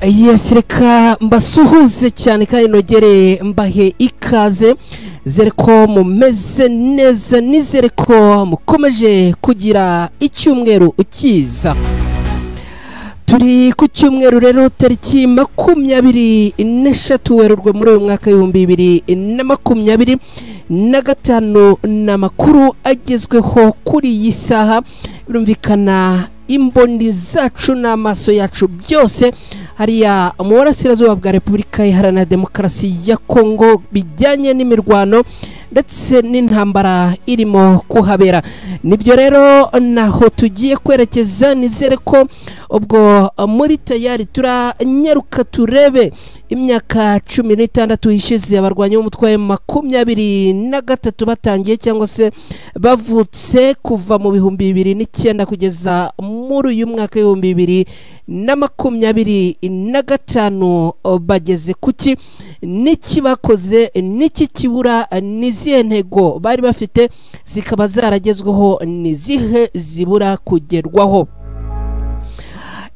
Yes, reka mbasuhuze cyane kandi nogere mbahe ikaze, zere ko mumeze neza, nizere ko mukomeje kugira icyumweru cyiza. Turi ku cyumweru rero tariki 23 Werurwe muri uyu mwaka 2025, n'amakuru agezweho kuri iyi saha. Birumvikana imboni zacu n'amaso yacu byose hariya mu burasirazuba bwa Repubulika Iharanira Demokarasi ya Kongo bijyanye n'imirwano ndetse n'intambara irimo kuhabera. Nibyo rero naho tugiye kwerekeza, nizere ko ubwo muri tayari turanyaruka turebe imyaka 16 ishize abarwanyi b'umutwe 23 batangiye cyangwa se bavutse kuva mu 2009 kugeza muri uyu mwaka 2025 bageze kuki, niki bakoze, niki kibura, nizihe ntego bari bafite zikaba zaragezweho, nizihe zibura kugerwaho.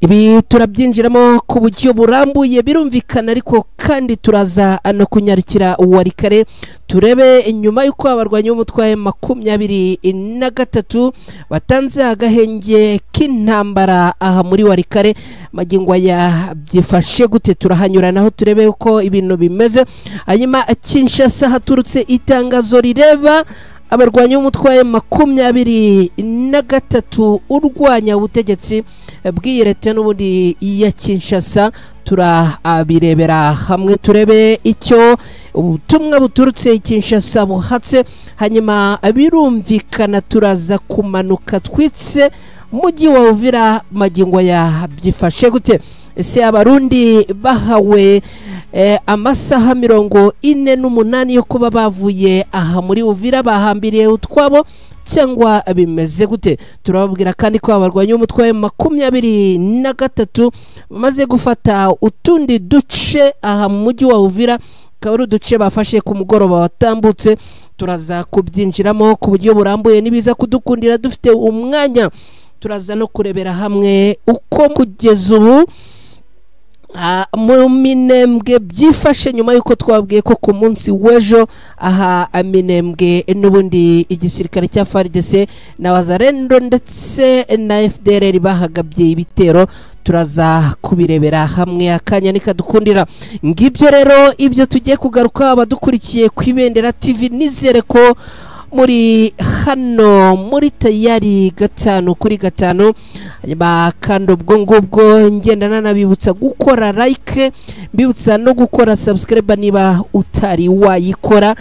Ibi turabyinjiramo ku buryo burambuye birumvikana, ariko kandi turaza no kunyarukira Warikare turebe nyuma y'uko abarwanyi b'umutwe 23 batanze agahenge k'intambara aha muri Warikare, magingo aya byifashe gute, turahanyura naho turebe uko ibintu bimeze. Hanyuma Kinshasa haturutse itangazo rireba abarwanyi b'umutwe 23 urwanya ubutegetsi bw'iyi leta n'ubundi ya Kinshasa, turabirebera hamwe turebe icyo ubutumwa buturutse Kinshasa buhatse. Hanyuma birumvikana turaza kumanuka twitse mujyi wa Uvira, magingo ya byifashe gute, ese abarundi bahawe amasaha 48 yo kuba bavuye aha muri Uvira bahambiriye utwabo cyangwa bimeze gute. Turababwira kandi ko abarwanyi b'umutwe 23 bamaze gufata utundi duce aha mu mujyi wa Uvira, akaba ari uduce bafashe ku mugoroba watambutse. Turaza kubyinjiramo ku buryo burambuye nibiza kudukundira dufite umwanya, turaza no kurebera hamwe uko kugeza ubu mu Minembwe byifashe nyuma y'uko twabwiye ko ku munsi w'ejo aha Minembwe n'ubundi igisirikare cya FARDC na Wazalendo ndetse na FDLR bahagabye ibitero. Turaza kubirebera hamwe akanya nikadukundira. Ngibyo rero ibyo tugiye kugaruka abadukurikiye ku Ibendera TV, nizere ko muri hano muri tayari 5 kuri 5. Hanyuma kandi ubwo ngubwo ngenda nanabibutsa gukora like, mbibutsa no gukora subscribe niba utari wayikora.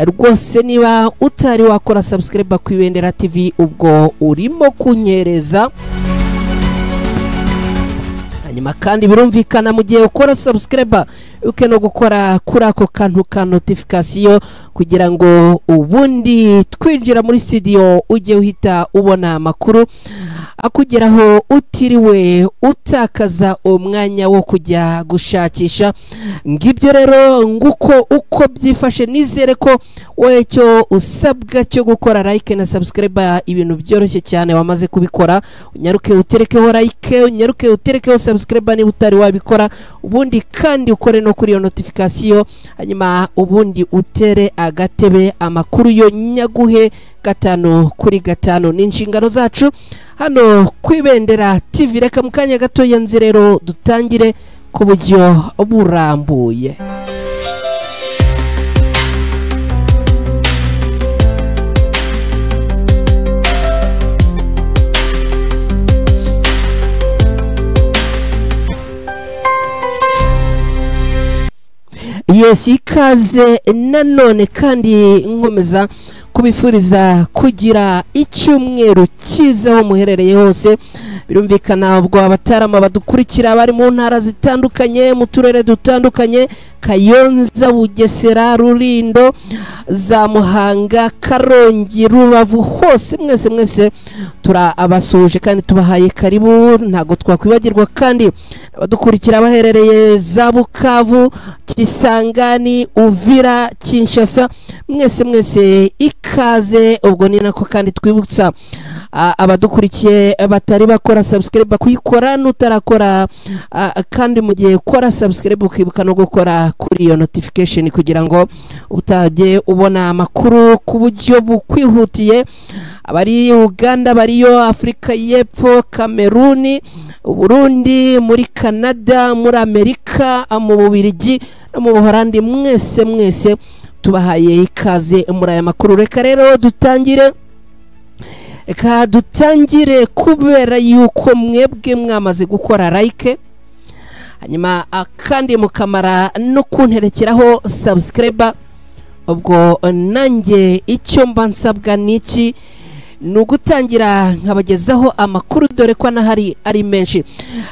Rwose niba utari wakora subscribe ku Ibendera TV ubwo urimo kunyereza. Hanyuma kandi birumvikana mu gihe ukora subscribe uke no gukora kuri ako kantu ka notification kugira ngo ubundi twinjira muri studio ujye uhita ubona amakuru akugeraho utiriwe utakaza umwanya wo kujya gushakisha. Ngibyo rero nguko uko byifashe, nizere ko wowe cyo usabwa cyo gukora like na subscribe ibintu byoroshye cyane wamaze kubikora. Unyaruke uterekeho like, unyaruke uterekeho subscribe niba utari wabikora, ubundi kandi ukore no kuri iyo notification, hanyuma ubundi utere agatebe amakuru yo nyaguhe 5 kuri 5. Ni inshingano zacu hano ku Ibendera TV. Reka mu kanya gato yanze rero dutangire ku buryo burambuye. Yes, ikaze nanone kandi nkomeza kubifuriza kugira icyumweru cyiza aho muherereye hose. Birumvikana ubwo abatarama badukurikira bari mu ntara zitandukanye, mu turere dutandukanye, Kayonza, Bugesera, Rulindo, za Muhanga, Karongi, Rubavu, hose mwese mwese turabasuhuje kandi tubahaye karibu. Ntago twakwibagirwa kandi abadukurikira baherereye za Bukavu, Kisangani, Uvira, Kinshasa, mwese mwese ikaze. Ubwo ni nako kandi twibutsa Abadukurikiye batari bakora subscribe kuyikora, nutarakora kandi mu gihe ukora subscribe ukibuka no gukora kuri iyo notification kugira ngo utajye ubona amakuru ku buryo bukwihutiye. Abari Uganda, bariyo Afurika y'Epfo, Kameruni, Burundi, muri Canada, muri Amerika, mu Bubiligi no mu Buholandi, mwese mwese tubahaye ikaze muri aya makuru. Reka rero dutangire, reka dutangire kubera yuko mwebwe mwamaze gukora like, hanyuma kandi mukamara no kunterekeraho subscribe. Ubwo nanjye icyo mba nsabwa niki? Ni ugutangira nkabagezaho amakuru, dore ko anahari ari menshi.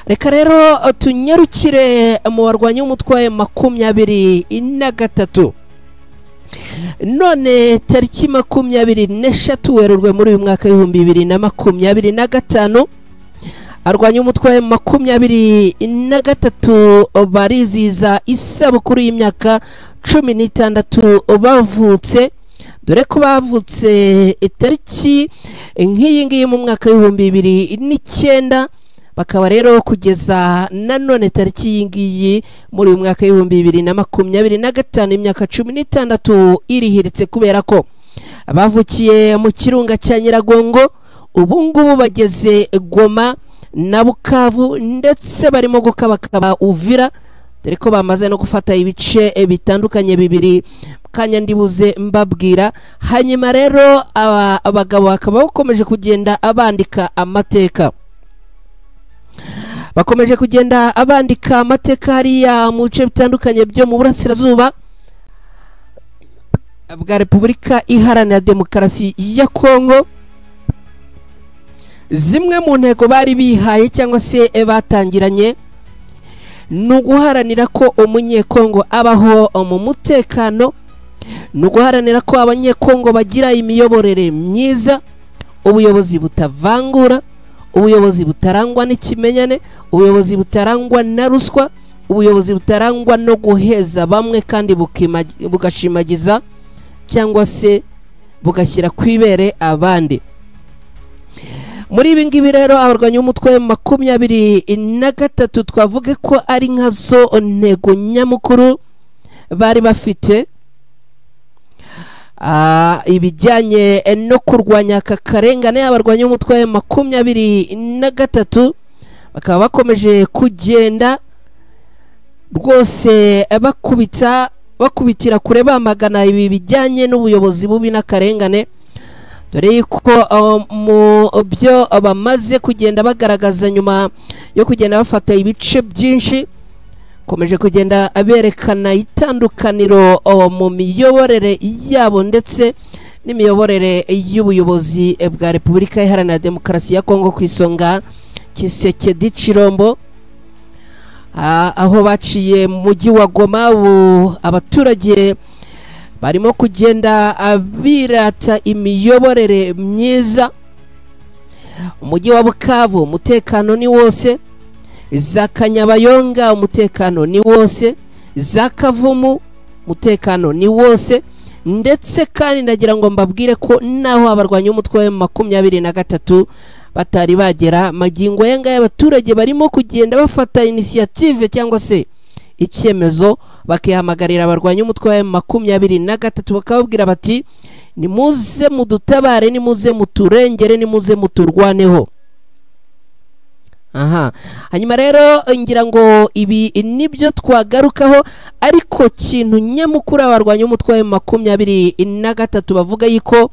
Reka rero tunyarukire mu barwanyi b'umutwe 23. None tariki 23 Werurwe muri uyu mwaka 2025, arwanya umutwe 23 bariziza isabukuru y'imyaka 16 bavutse, dore ko bavutse itariki nk'iyi ngiyi mu mwaka 2009, bakaba rero kugeza nanone tariki iyi ngiyi muri uyu mwaka 2025 imyaka 16 irihiritse, kubera ko bavukiye mu kirunga cya Nyiragongo. Ubu ngubu bageze Goma na Bukavu, ndetse barimo gukabakaba Uvira, dore ko bamaze no gufata ibice bitandukanye bibiri kanya ndibuze mbabwira. Hanyuma rero abagabo bakaba bakomeje kugenda abandika amateka, bakomeje kugenda abandika amateka hariya mu bice bitandukanye byo mu burasirazuba bwa Repubulika Iharanira Demokarasi ya Kongo. Zimwe mu ntego bari bihaye cyangwa se batangiranye ni uguharanira ko umunyekongo abaho mu mutekano, ni uguharanira ko abanyekongo bagira imiyoborere myiza, ubuyobozi butavangura, ubuyobozi butarangwa n'ikimenyane, ubuyobozi butarangwa na ruswa, ubuyobozi butarangwa no guheza bamwe kandi bugashimagiza cyangwa se bugashyira kwibere abandi. Muri ibi ngibi rero abarwanyi b'umutwe 23 twavuge ko ari nkazo ntego nyamukuru bari bafite, ibijyanye no kurwanya aka karengane. Abarwanyi b'umutwe 23 bakaba bakomeje kugenda rwose bakubitira kure bamagana ibi bijyanye n'ubuyobozi bubi n'akarengane, dore ko mu byo bamaze kugenda bagaragaza nyuma yo kugenda bafata ibice byinshi, komeje kugenda aberekana itandukaniro mu miyoborere yabo ndetse n'imiyoborere y'ubuyobozi bwa Repubulika Iharanira Demokarasi ya Kongo ku isonga Tshisekedi Tshilombo. Aho baciye mu mujyi wa Goma, abaturage barimo kugenda abirata imiyoborere myiza. Umujyi wa Bukavu umutekano ni wose, za Kanyabayonga umutekano ni wose, za Kavumu umutekano ni wose, ndetse kandi ndagira ngo mbabwire ko naho abarwanyi b'umutwe 23 batari bagera magingo yanga y'abaturage barimo kugenda bafata initiative cyangwa se icyemezo, bakihamagarira abarwanyi umutwe wa 23 bakababwira bati nimuze mudutabare, nimuze muturengere, nimuze muturwaneho. Aha hanyuma rero ngira ngo ibi nibyo twagarukaho, ariko kintu nyamukuru abarwanyi umutwe wa 23 bavuga yuko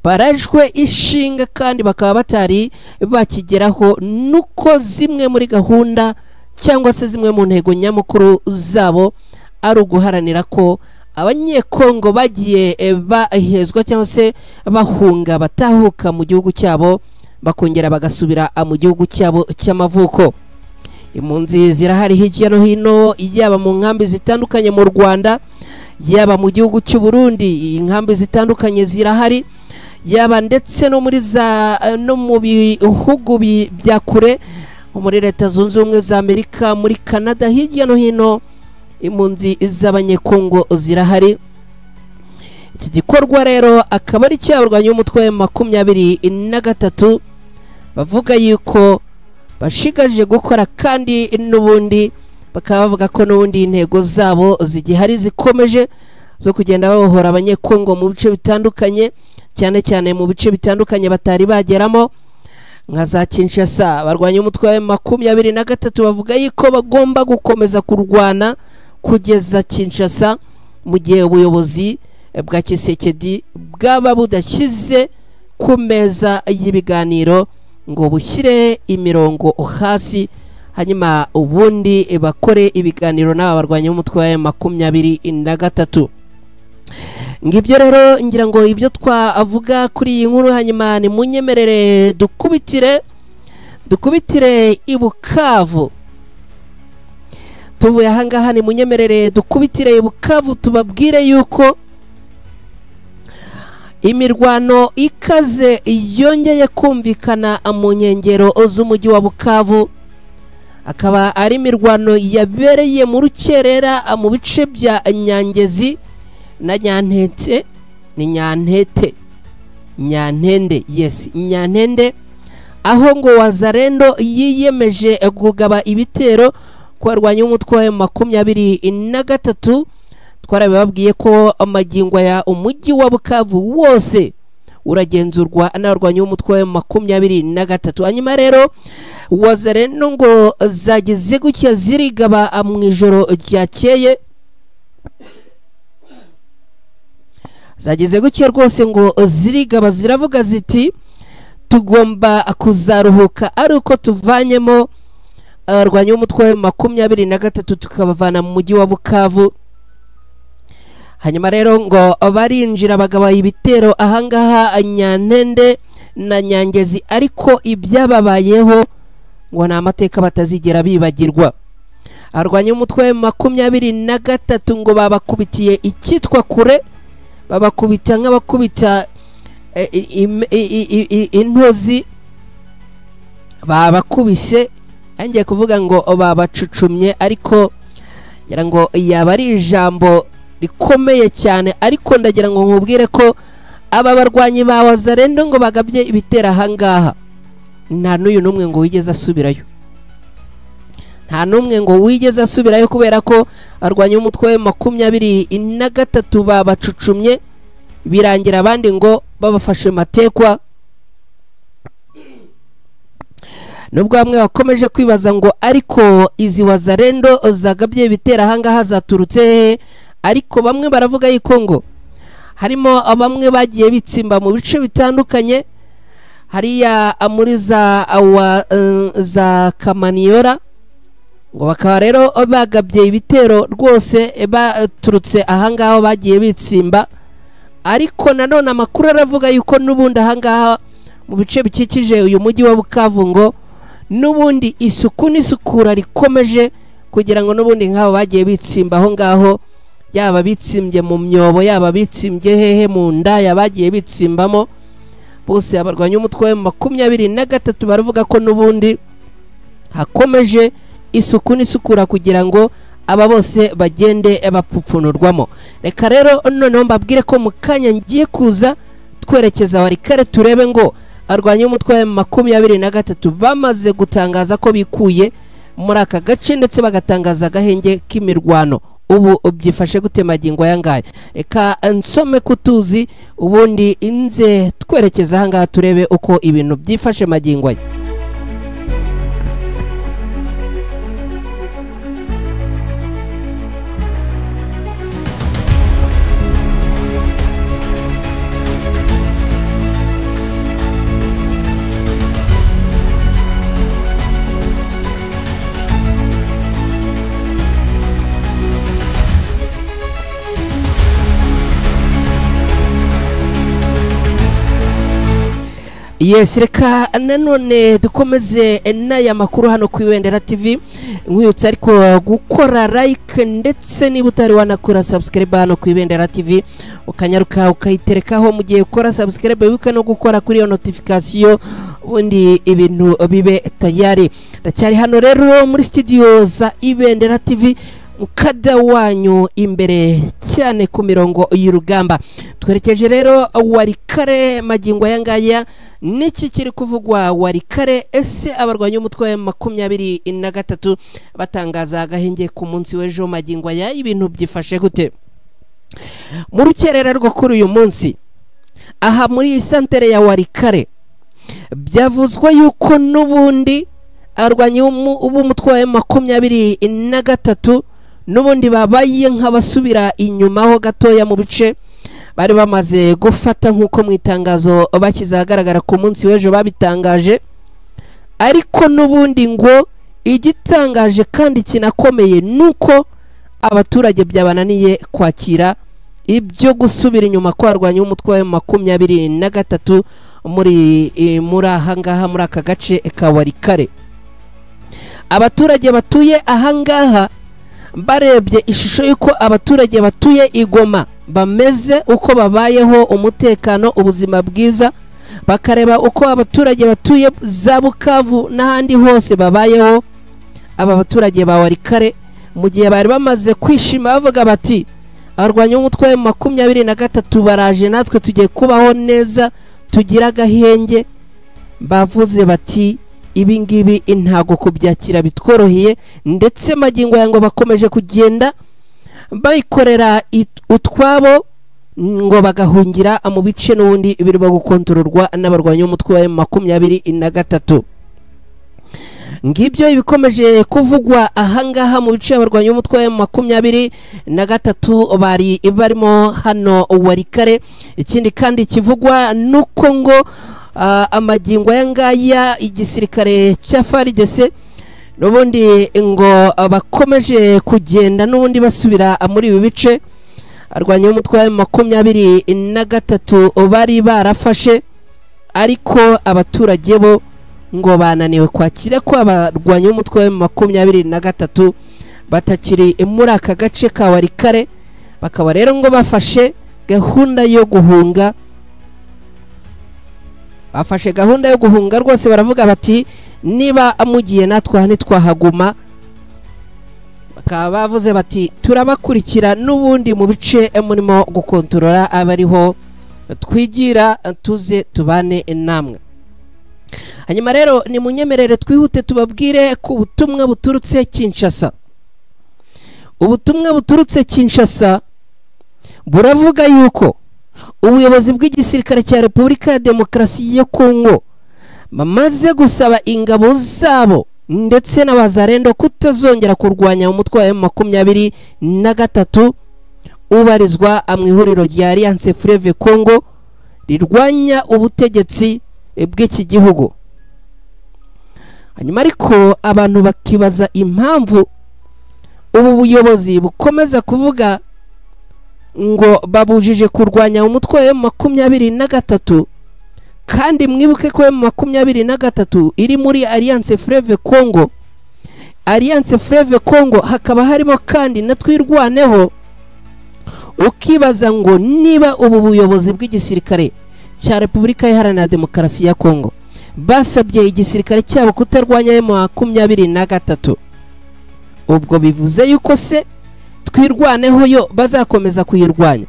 barajwe ishinga kandi bakaba batari bakigeraho, nuko zimwe muri gahunda cyangwa se zimwe mu ntego nyamukuru zabo ari uguharanira ko abanyekongo bagiye bahezwa cyangwa se bahunga batahuka mu gihugu cyabo, bakongera bagasubira mu gihugu cyabo cy'amavuko. Impunzi zirahari hirya no hino, yaba mu nkambi zitandukanye mu Rwanda, yaba mu gihugu cy'u Burundi, inkambi zitandukanye zirahari, yaba ndetse no muri za no mu bihugu bya kure, muri Leta Zunze Ubumwe za Amerika, muri Canada, hirya no hino impunzi z'abanyekongo zirahari. Iki gikorwa rero akaba ari cyabarwanya umutwe 23 bavuga yuko bashigaje gukora, kandi n'ubundi bakaba bavuga ko n'ubundi intego zabo zigihari zikomeje zo kugenda babohora abanyekongo mu bice bitandukanye, cyane cyane mu bice bitandukanye batari bageramo nka za Kinshasa. Barwanya umutwe wa 23 bavuga yuko bagomba gukomeza kurwana kugeza Kinshasa, mu gihe ubuyobozi bwa Tshisekedi bwaba budashyize ku meza y'ibiganiro ngo bushyire imirongo hasi, hanyuma ubundi bakore ibiganiro n'aba barwanya umutwe wa 23. Ngibyo rero ngira ngo ibyo twavuga kuri iyi nkuru, hanyuma ni munyemerere dukubitire i Bukavu. Tuvuye ahangaha ni munyemerere dukubitire i Bukavu, tubabwire yuko imirwano ikaze yongeye kumvikana mu nkengero z'umujyi wa Bukavu. Akaba ari imirwano yabereye mu rukerera mu bice bya Nyangezi na Nyantete, ni Nyantete, Nyantende, yes, Nyantende, aho ngo Wazalendo yiyemeje kugaba ibitero kwarwanya umutwe wa 23. Twarababwiye ko amagingo ya umujyi wa Bukavu wose uragenzurwa n'abarwanya umutwe wa 23. Hanyuma rero Wazalendo ngo zagize gutya zirigaba mu ijoro ryakeye, zageze gutya rwose ngo zirigaba ziravuga ziti tugomba kuzaruhuka ari uko tuvanyemo abarwanya umutwe wa 23 tukabavana mu mujyi wa Bukavu. Hanyuma rero ngo barinjira bagaba ibitero ahangaha Nyantende na Nyangezi, ariko ibyababayeho ngo ni amateka batazigera bibagirwa. Arwanya umutwe wa 23 ngo babakubitiye icyitwa kure, babakubita nk'abakubita intozi, babakubise, ngiye kuvuga ngo babacucumye, ariko ngira ngo yaba ari ijambo rikomeye cyane. Ariko ndagira ngo nkubwire ko aba barwanyi ba Wazalendo ngo bagabye ibitera ahangaha, nta n'uyu n'umwe ngo wigeze asubirayo, nta n'umwe ngo wigeze asubirayo, kubera ko arwanya umutwe wa 23 babacucumye, birangira abandi ngo babafashe matekwa. Nubwo bamwe bakomeje kwibaza ngo ariko izi Wazalendo zagabye ibitera ahangaha zaturutse hehe, ariko bamwe baravuga yuko ngo harimo bamwe bagiye bitsimba mu bice bitandukanye, hariya muri za Kamaniyora, ngo bakaba rero bagabye ibitero rwose baturutse ahangaha bagiye bitsimba. Ariko nanone amakuru aravuga yuko n'ubundi ahangaha mu bice bikikije uyu mujyi wa Bukavu ngo n'ubundi isuku n'isukura rikomeje, kugira ngo n'ubundi nk'abo bagiye bitsimba aho ngaho, yaba bitsimbye mu myobo, yaba bitsimbye hehe mu ndaya bagiye bitsimbamo bose, abarwanya umutwe wa 23 baravuga ko n'ubundi hakomeje isuku n'isukura kugira ngo aba bose bagende bapfupfunurwamo. Reka rero noneho mbabwire ko mu kanya ngiye kuza twerekeza Walikale turebe ngo arwanya umutwe wa 23 bamaze gutangaza ko bikuye muri aka gace, ndetse bagatangaza agahenge k'imirwano. Ubu byifashe gute magingo aya ngaya? Reka nsome kutuzi ubundi inze twerekeza ahangaha turebe uko ibintu byifashe magingo aya. Yes, reka nanone dukomeze n'aya makuru hano ku Ibendera TV, nkwibutsa ariko gukora like, ndetse niba utari wanakora subscribe hano ku Ibendera TV ukanyaruka ukayiterekaho. Mu gihe ukora subscribe wibuke no gukora kuri iyo notification, ubundi ibintu bibe tayari. Ndacyari hano rero muri studio za Ibendera TV. Mukada wanyu imbere cyane ku mirongo y'urugamba. Twerekeje rero Walikare magingo aya ngaya, niki kiri kuvugwa Walikare? Ese abarwanya umutwe wa 23 batangaza agahenge ku munsi w'ejo, magingo aya ibintu byifashe gute? Mu rukerera rwo kuri uyu munsi aha muri santere ya Walikare byavuzwe yuko n'ubundi arwanya umutwe wa 23 n'ubundi babaye nk'abasubira inyuma ho gatoya mu bice bari bamaze gufata, nk'uko mu itangazo bashyize ahagaragara ku munsi w'ejo babitangaje. Ariko n'ubundi ngo igitangaje kandi kinakomeye nuko abaturage byabananiye kwakira ibyo gusubira inyuma kwarwanya umutwe wa 23 muri ahangaha muri aka gace ka Walikare. Abaturage batuye ahangaha barebye ishusho y'uko abaturage batuye Igoma bameze, uko babayeho, umutekano, ubuzima bwiza, bakareba uko abaturage batuye za Bukavu n'ahandi hose babayeho. Aba baturage ba Walikare mu gihe bari bamaze kwishima bavuga bati arwanya umutwe wa 23 baraje, natwe tugiye kubaho neza tugira agahenge, bavuze bati ibi ngibi intago kubyakira bitworoheye. Ndetse magingo yango bakomeje kugenda bayikorera utwabo ngo bagahungira mu bice n'ubundi birimo gukontororwa n'abarwanya umutwe wa 23. Ngibyo ibikomeje kuvugwa ahangaha mu bice abarwanya umutwe wa 23 bari barimo hano Walikare. Ikindi kandi kivugwa nuko ngo amagingo aya ngaya igisirikare cya FARDC n'ubundi ngo bakomeje kugenda n'ubundi basubira muri ibi bice arwanya umutwe wa 23 bari barafashe, ariko abaturage bo ngo bananiwe kwakira ko abarwanya umutwe wa 23 batakiri muri aka gace ka Walikare. Bakaba rero ngo bafashe gahunda yo guhunga, bafashe gahunda yo guhunga rwose, baravuga bati niba amugiye natwe ntitwahaguma. Bakaba bavuze bati turabakurikira n'ubundi mu bice murimo gukontorora, abariho twigira tuze tubane namwe. Hanyuma rero ni munyemerere twihute tubabwire ku butumwa buturutse Kinshasa. Ubutumwa buturutse Kinshasa buravuga yuko ubuyobozi bw'igisirikare cya Repubulika ya Demokarasi ya Kongo bamaze gusaba ingabo zabo ndetse n'abazarendo kutazongera kurwanya umutwe wa 23 ubarizwa mu ihuriro rya Alliance Fleuve Congo rirwanya ubutegetsi bw'iki gihugu. Hanyuma ariko abantu bakibaza impamvu ubu buyobozi bukomeza kuvuga ngo babujije kurwanya umutwe wa 23, kandi mwibuke ko M23 iri muri Alliance Fleuve Congo. Alliance Fleuve Congo hakaba harimo kandi na Twirwaneho. Ukibaza ngo niba ubu buyobozi bw'igisirikare cya Repubulika Iharanira Demokarasi ya Kongo basabye igisirikare cyabo kutarwanya M23, ubwo bivuze yuko se Twirwaneho yo bazakomeza kuyirwanya?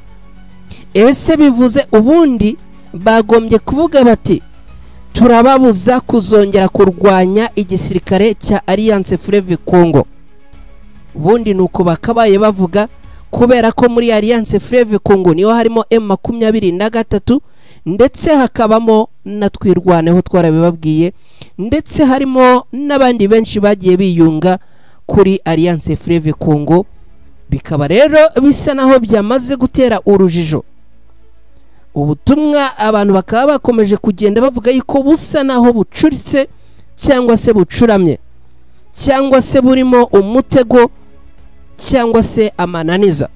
Ese bivuze ubundi bagombye kuvuga bati turababuza kuzongera kurwanya igisirikare cya Alliance Fleuve Congo? Ubundi nuko bakabaye bavuga, kubera ko muri Alliance Fleuve Congo niho harimo M23 ndetse hakabamo na Twirwaneho twarabibabwiye, ndetse harimo n'abandi benshi bagiye biyunga kuri Alliance Fleuve Congo. Bikaba rero bisa naho byamaze gutera urujijo. Ubutumwa abantu bakaba bakomeje kugenda bavuga yuko busa naho bucuritse cyangwa se bucuramye cyangwa se burimo umutego cyangwa se amananiza.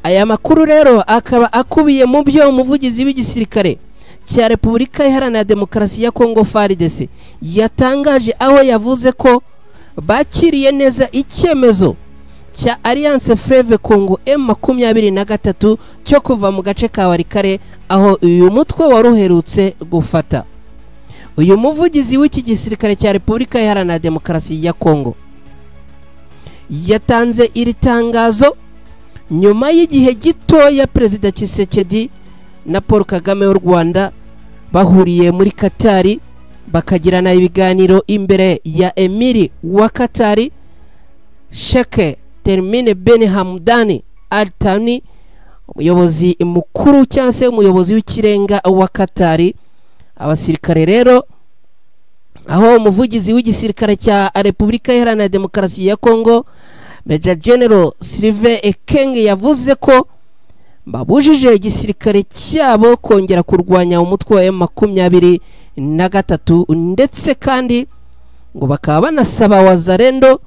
Aya makuru rero akaba akubiye mu byo umuvugizi w'igisirikare cya Repubulika Iharanira Demokarasi ya Kongo FARDC yatangaje, aho yavuze ko bakiriye neza icyemezo cya Alliance Fleuve Congo M23 cyo kuva mu gace ka Walikare aho uyu mutwe waruherutse gufata. Uyu muvugizi w'iki gisirikare cya Repubulika Iharanira Demokarasi ya Kongo Yatanze iri tangazo nyuma y'igihe gitoya Perezida Tshisekedi na Paul Kagame w'u Rwanda bahuriye muri Katari, bakagirana ibiganiro imbere ya Emiri wa Katari Sheikh Tamim bin Hamdan Al Thani, umuyobozi mukuru cyangwa se umuyobozi w'ikirenga wa Katari. Abasirikare rero, aho umuvugizi w'igisirikare cya Repubulika Iharanira Demokarasi ya Kongo Major General Sylvain Ekenge yavuze ko babujije igisirikare cyabo kongera kurwanya umutwe wa M23, ndetse kandi ngo bakaba banasaba Wazalendo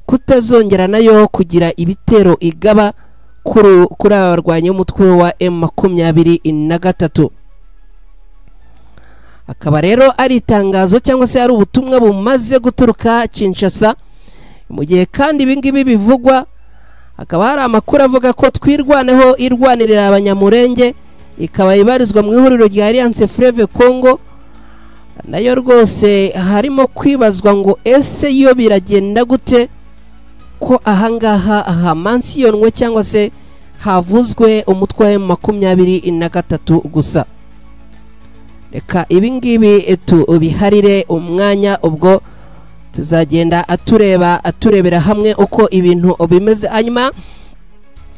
kutazongera nayo kugira ibitero igaba kuri abarwanya umutwe wa M23. Akaba rero ari itangazo cyangwa se ari ubutumwa bumaze guturuka Kinshasa. Mu gihe kandi ibingibi bivugwa, hakaba hari amakuru avuga ko Twirwaneho irwanirira Abanyamurenge, ikaba ibarizwa mu ihuriro rya Alliance Fleuve Congo, nayo rwose harimo kwibazwa ngo ese yo biragenda gute ko ahangaha hamansiyonwe cyangwa se havuzwe umutwe wa M23 gusa. Reka ibingibi tubiharire umwanya, ubwo tuzagenda aturebera hamwe uko ibintu bimeze. Hanyuma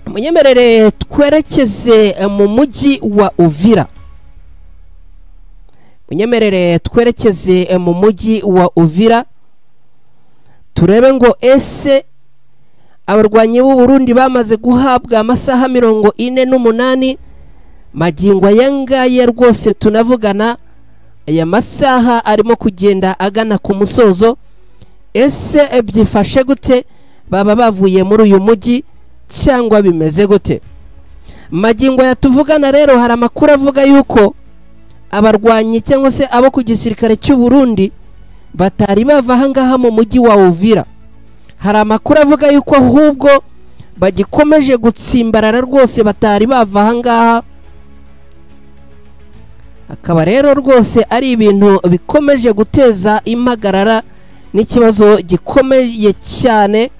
munyemerere twerekeze mu mujyi wa Uvira. Munyemerere twerekeze mu mujyi wa Uvira turebe ngo ese abarwanyi b'u Burundi bamaze guhabwa amasaha 48 magingo aya rwose tunavugana, aya masaha arimo kugenda agana ku musozo. Ese byifashe gute? Baba bavuye muri uyu mujyi cyangwa bimeze gute? Magingo yatuvugana rero hari amakuru avuga yuko abarwanyi cyangwa se abo ku gisirikare cy'u Burundi batari bava ahangaha mu mujyi wa Uvira. Hari amakuru avuga yuko ahubwo bagikomeje gutsimbarara rwose batari bava ahangaha. Akaba rero rwose ari ibintu bikomeje guteza impagarara n'ikibazo gikomeye cyane.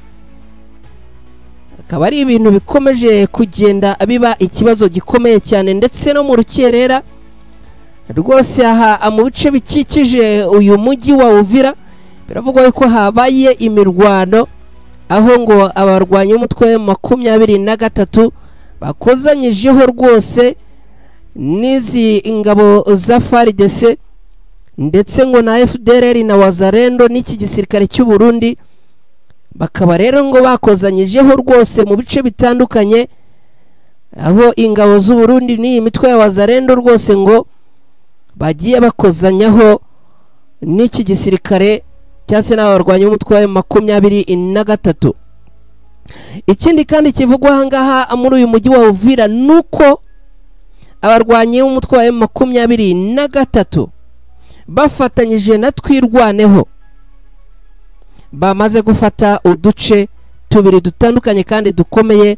Akaba ari ibintu bikomeje kugenda biba ikibazo gikomeye cyane, ndetse no mu rukerera rwose aha mu bice bikikije uyu mujyi wa Uvira biravugwa ko habaye imirwano, aho ngo abarwanyi b'umutwe 23 bakozanyijeho rwose n'izi ingabo za FARDC ndetse ngo na FDLR na Wazalendo n'iki gisirikare cy'u Burundi, bakaba rero ngo bakozanyijeho rwose mu bice bitandukanye, aho ingabo z'u Burundi n'iyi mitwe ya Wazalendo rwose ngo bagiye bakozanyaho n'iki gisirikare cyangwa se n'abarwanyi b'umutwe wa 23. Ikindi kandi kivugwa ahangaha muri uyu mujyi wa Uvira nuko abarwanyi b'umutwe wa M23 bafatanyije na Twirwaneho bamaze gufata uduce tubiri dutandukanye kandi dukomeye,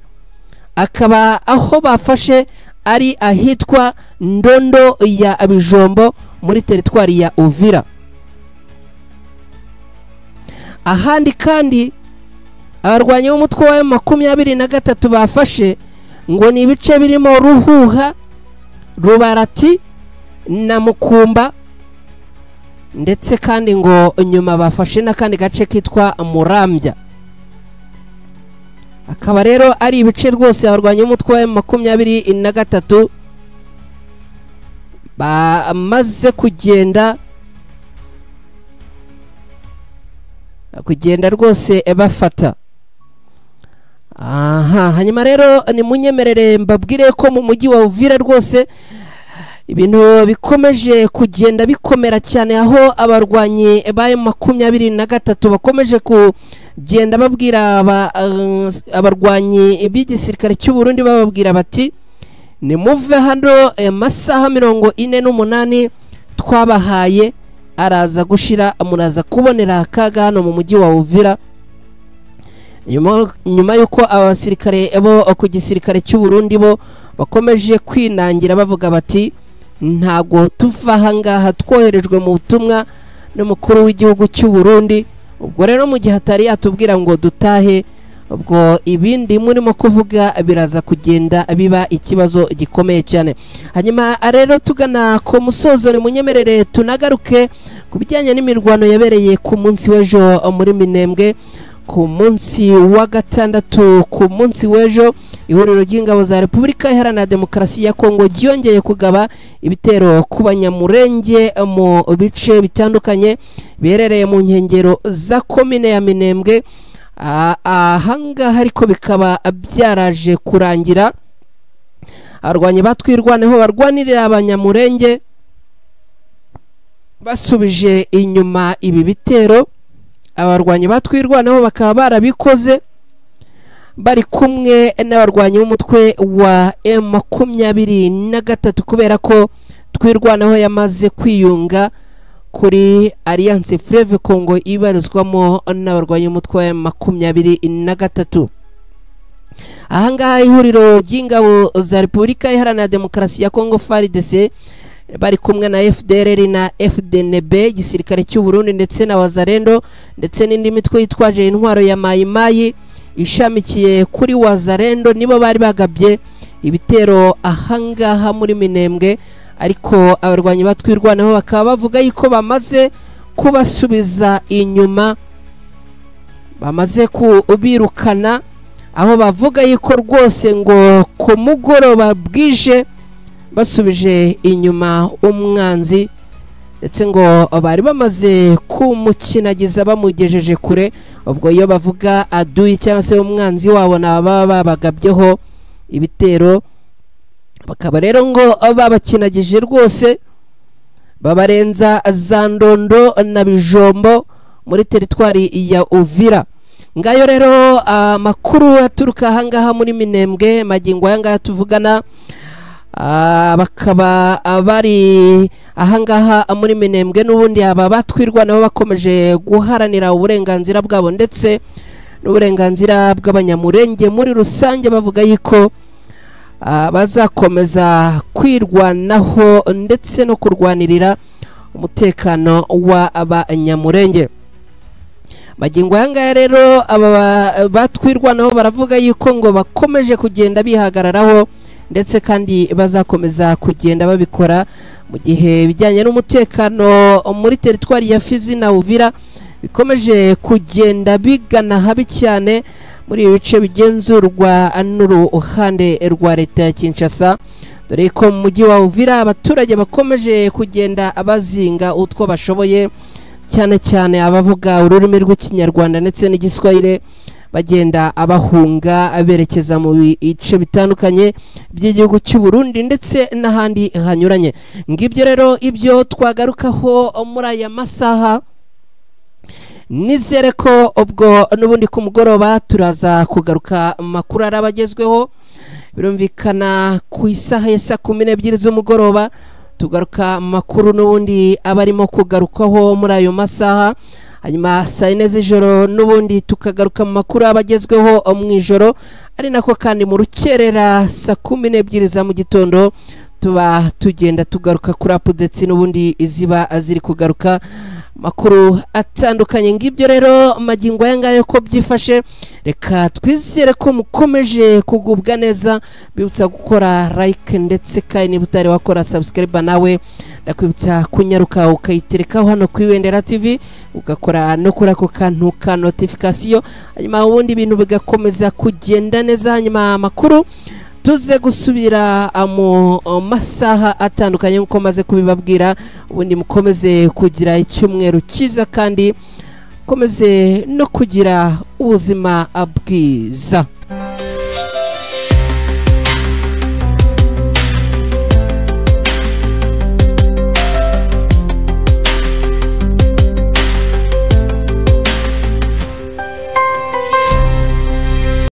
akaba aho bafashe ari ahitwa Ndondo ya Abijombo muri teritwari ya Uvira. Ahandi kandi abarwanyi b'umutwe wa M23 bafashe ngo ni ibice birimo Ruhuha, Rubarati na Mukumba, ndetse kandi ngo nyuma bafashe n'akandi gace kitwa Murambya. Akaba rero ari ibice rwose abarwanyi b'umutwe wa M23 bamaze kugenda rwose bafata. Aha, hanyuma rero ni munyemerere mbabwire ko mu mujyi wa Uvira rwose ibintu bikomeje kugenda bikomera cyane, aho abarwanyi ba M23 bakomeje kugenda babwira abarwanyi b'igisirikare cy'u Burundi, bababwira bati ni muve hano amasaha 48 twabahaye araza gushira, muraza kubonera akaga hano mu mujyi wa Uvira. Nyuma yuko abasirikare bo ku gisirikare cy'u Burundi bo bakomeje kwinangira bavuga bati ntago tuva ahangaha twoherejwe mu butumwa n'umukuru w'igihugu cy'u Burundi Ubwo rero mu gihe atari yatubwira ngo dutahe, ubwo ibindi murimo kuvuga biraza kugenda biba ikibazo gikomeye cyane. Hanyuma rero tugana ku musozo, munyemerere tunagaruke ku bijyanye n'imirwano yabereye ku munsi w'ejo muri Minembwe. Ku munsi wa gatandatu, ku munsi w'ejo, ihuriro ry'ingabo za Repubulika Iharanira Demokarasi ya Kongo ryongeye kugaba ibitero ku Banyamurenge mu bice bitandukanye biherereye mu nkengero za komine ya Minembwe. Ahangaha ariko bikaba byaraje kurangira abarwanyi batwirwaneho barwanirira Abanyamurenge basubije inyuma ibi bitero. Abarwanyi batwirwaneho bakaba barabikoze bari kumwe n'abarwanyi b'umutwe wa M23, kubera ko Twirwaneho yamaze kwiyunga kuri Alliance Fleuve Congo ibarizwamo n'abarwanyi b'umutwe wa M23. Ahangaha ihuriro ry'ingabo za Repubulika Iharanira Demokarasi ya Kongo FARDC bari kumwe na FDLR na FDNB, igisirikare cy'u Burundi ndetse na Wazalendo ndetse n'indi mitwe yitwaje intwaro ya Mayi Mayi ishamikiye kuri Wazalendo, nibo bari bagabye ibitero ahangaha muri Minembwe. Ariko abarwanyi batwirwanaho bakaba bavuga yuko bamaze kubasubiza inyuma, bamaze kubirukana, aho bavuga yuko rwose ngo ku mugoroba bwije basubije inyuma umwanzi, ndetse ngo bari bamaze kumukinagiza bamugejeje kure. Ubwo iyo bavuga aduyi cyangwa se umwanzi wabo naba babagabyeho ibitero, bakaba rero ngo babakinagije rwose babarenza za Ndondo na Bijombo muri teritwari ya Uvira. Ngayo rero amakuru aturuka ahangaha muri Minembwe magingo aya ngaya tuvugana, bakaba bari ahangaha muri Minembwe n'ubundi aba batwirwa nabo bakomeje guharanira uburenganzira bwabo ndetse n'uburenganzira bw'Abanyamurenge muri rusange, bavuga yuko bazakomeza kwirwanaho ndetse no kurwanirira umutekano w'Abanyamurenge. Magingo aya ngaya rero aba batwirwanaho baravuga yuko ngo bakomeje kugenda bihagararaho ndetse kandi bazakomeza kugenda babikora mu gihe bijyanye n'umutekano muri teritwari ya Fizi na Uvira bikomeje kugenda bigana habi cyane muri ibi bice bigenzurwa n'uruhande rwa leta ya Kinshasa, dore ko mu mujyi wa Uvira abaturage bakomeje kugenda bazinga utwo bashoboye, cyane cyane abavuga ururimi rw'Ikinyarwanda ndetse n'Igiswahili, bagenda abahunga berekeza mu bice bitandukanye by'igihugu cy'u Burundi ndetse n'ahandi hanyuranye. Ngibyo rero ibyo twagarukaho muri aya masaha. Nizere ko ubwo n'ubundi ku mugoroba turaza kugaruka makuru arabagezweho, birumvikana ku isaha ya saa 12 z'umugoroba tugaruka makuru n'ubundi abarimo kugarukaho muri ayo masaha. Hanyuma saa 4 z'ijoro n'ubundi tukagaruka mu makuru abagezweho mu ijoro, ari nako kandi mu rukerera saa 12 za mu gitondo tuba tugenda tugaruka kuri updates n'ubundi iziba ziri kugaruka makuru atandukanye. Ngibyo rero magingo aya ngayo ko byifashe, reka twizere ko mukomeje kugubwa neza. Bibutsa gukora like ndetse kandi niba utari wakora subscribe nawe ndakwibutsa kunyaruka ukayiterekaho hano ku Ibendera TV, ugakora no kuri ako kantu ka notification, hanyuma ubundi ibintu bigakomeza kugenda neza. Hanyuma amakuru tuze gusubira mu masaha atandukanye nkuko maze kubibabwira. Ubundi mukomeze kugira icyumweru cyiza kandi mukomeze no kugira ubuzima bwiza.